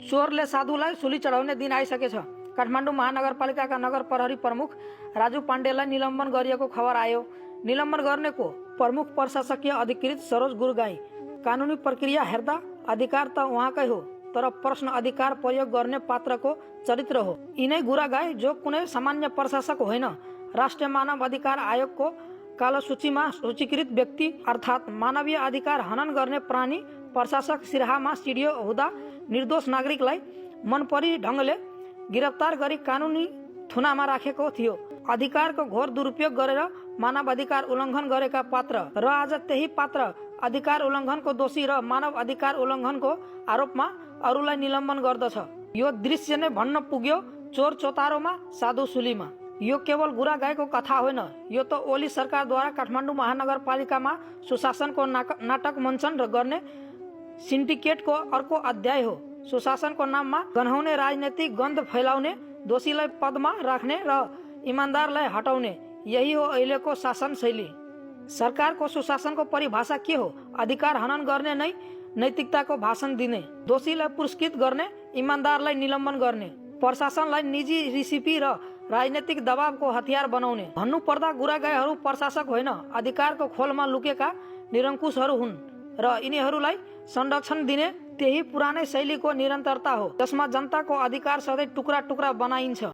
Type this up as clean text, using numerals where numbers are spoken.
चोरले साधुलाई सुली चढाउने दिन आइसकेछ। काठमाडौँ महानगरपालिकाका नगर प्रहरी प्रमुख राजु पाण्डेलाई निलम्बन गरिएको खबर आयो। निलम्बन गर्ने को प्रमुख प्रशासकीय अधिकृत सरोज गुरुगाई। कानुनी प्रक्रिया हेर्दा अधिकार त उहाँकै हो, तर प्रश्न अधिकार प्रयोग गर्ने पात्रको चरित्र हो। यिनै गुरुगाई जो कुनै सामान्य प्रशासक होइन, राष्ट्रिय मानव अधिकार आयोगको कालो सूचीमा सूचीकृत व्यक्ति अर्थात् मानवीय अधिकार हनन गर्ने प्राणी प्रशासक सिराहामा सिडियो हुँदा निर्दोष नागरिकलाई मनपरी ढङ्गले गिरफ्तार गरी कानुनी थुनामा राखेको थियो। अधिकारको घोर दुरुपयोग गरेर मानव अधिकार उल्लङ्घन गरेका पात्र र आज त्यही पात्र अधिकार उल्लङ्घनको दोषी र मानव अधिकार उल्लङ्घनको आरोपमा अरूलाई निलम्बन गर्दछ। यो दृश्य नै भन्न पुग्यो चोर चोतारोमा साधु सुलीमा। यो केवल गुरुगाईको कथा होइन, यो त ओली सरकारद्वारा काठमाडौँ महानगरपालिकामा सुशासनको नाटक मञ्चन गर्ने सिन्डिकेटको अर्को अध्याय हो। सुशासनको नाममा गन्हाउने राजनीतिक गन्ध फैलाउने, दोषीलाई पदमा राख्ने र इमान्दारलाई हटाउने, यही हो अहिलेको शासन शैली। सरकारको सुशासनको परिभाषा के हो? अधिकार हनन गर्ने नै नैतिकताको भाषण दिने, दोषीलाई पुरस्कृत गर्ने, इमान्दारलाई निलम्बन गर्ने, प्रशासनलाई निजी रेसिपी र राजनीतिक दबावको हतियार बनाउने। भन्नुपर्दा गुरुगाईहरू प्रशासक होइन, अधिकारको खोलमा लुकेका निरङ्कुशहरू हुन् र यिनीहरूलाई संरक्षण दिने त्यही पुरानै शैलीको निरन्तरता हो, जसमा जनताको अधिकार सधैँ टुक्रा टुक्रा बनाइन्छ।